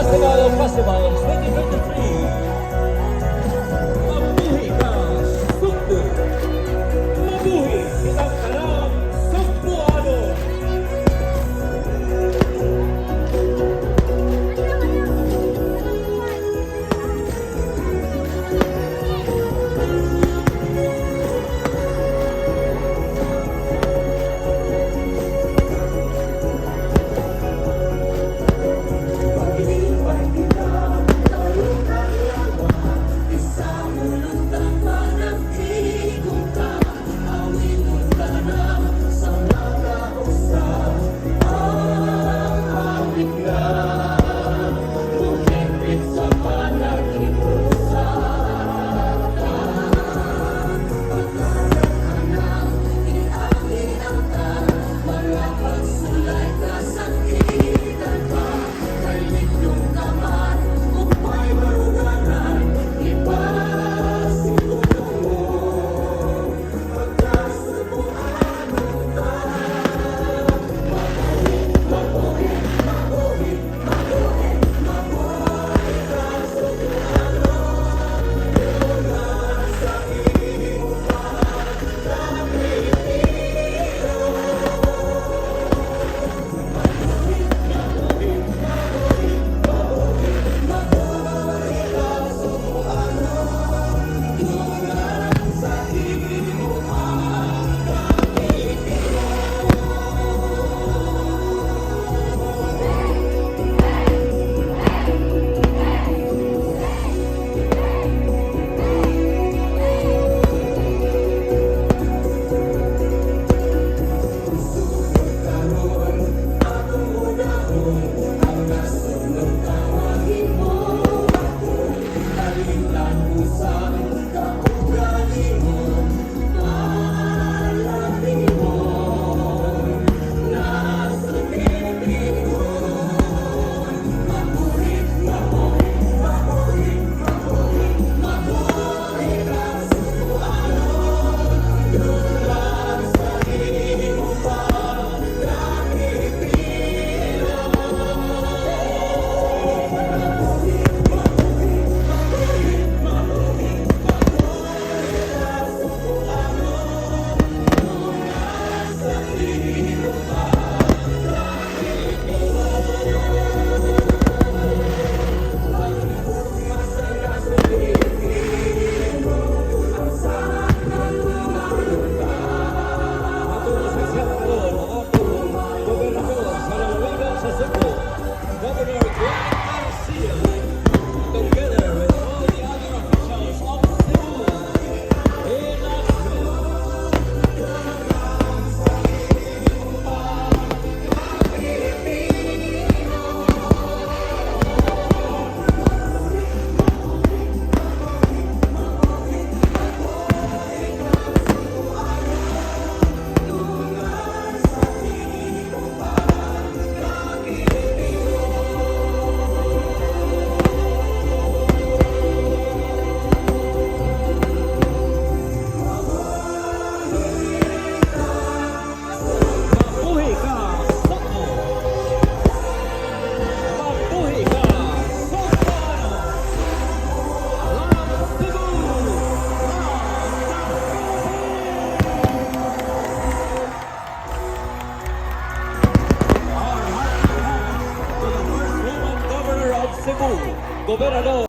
Sinulog Festival 2023. Mabuhi ka, Sugbo! Mabuhi kitang tanang Sugboano! Paglipay kita, tarong isang ulutang panagtigong ka, awit ka na sa mga usa, ang awit nga, muhipit sa panaghipusa. Pagkanak iagi ang ta, mga pagsulay kasakitan pa, kay yung naman, upay maruganan, ipasiguro mo, pagkasubuan ka. Mabuhi, mabuhi, mabuhi, mabuhi, mabuhi ka, Sugboano, Una sa imo pagka-Pilipino. Mabuhi, mabuhi, mabuhi, mabuhi, mabuhi ka, Sugboano, Una sa imo pagka-Pilipino. Sugod karon atong unahon ang nasudnong tawagin mo ako, kalimtan usab kaugalingon, Palatigon nasod Pilipinon. Mabuhi, mabuhi, mabuhi, mabuhi, mabuhi ka, Sugboano, Dulang sa imo pagka-Pilipino. Mabuhi, mabuhi, mabuhi, mabuhi, mabuhi ka, Sugboano, Dulang sa imo pagka-Pilipino. Sa Pilipino, ang Atong espesyal karon ang atong gobernador sa lalawigan sa Cebu, Governor Glenn Garcia, together with all the other officials of Cebu in action. Sa imo pagka-Pilipino. Mabuhi, mabuhi, mabuhi, mabuhi, mabuhi ka, Sugboano, Dulang sa imo pagka-Pilipino. Mabuhi ka, Mabuhi ka, Sugbo! Mabuhi ka, Sugboano! Love Cebu! Love the Philippines! Our hearty thanks to the first woman governor of Cebu, Gobernador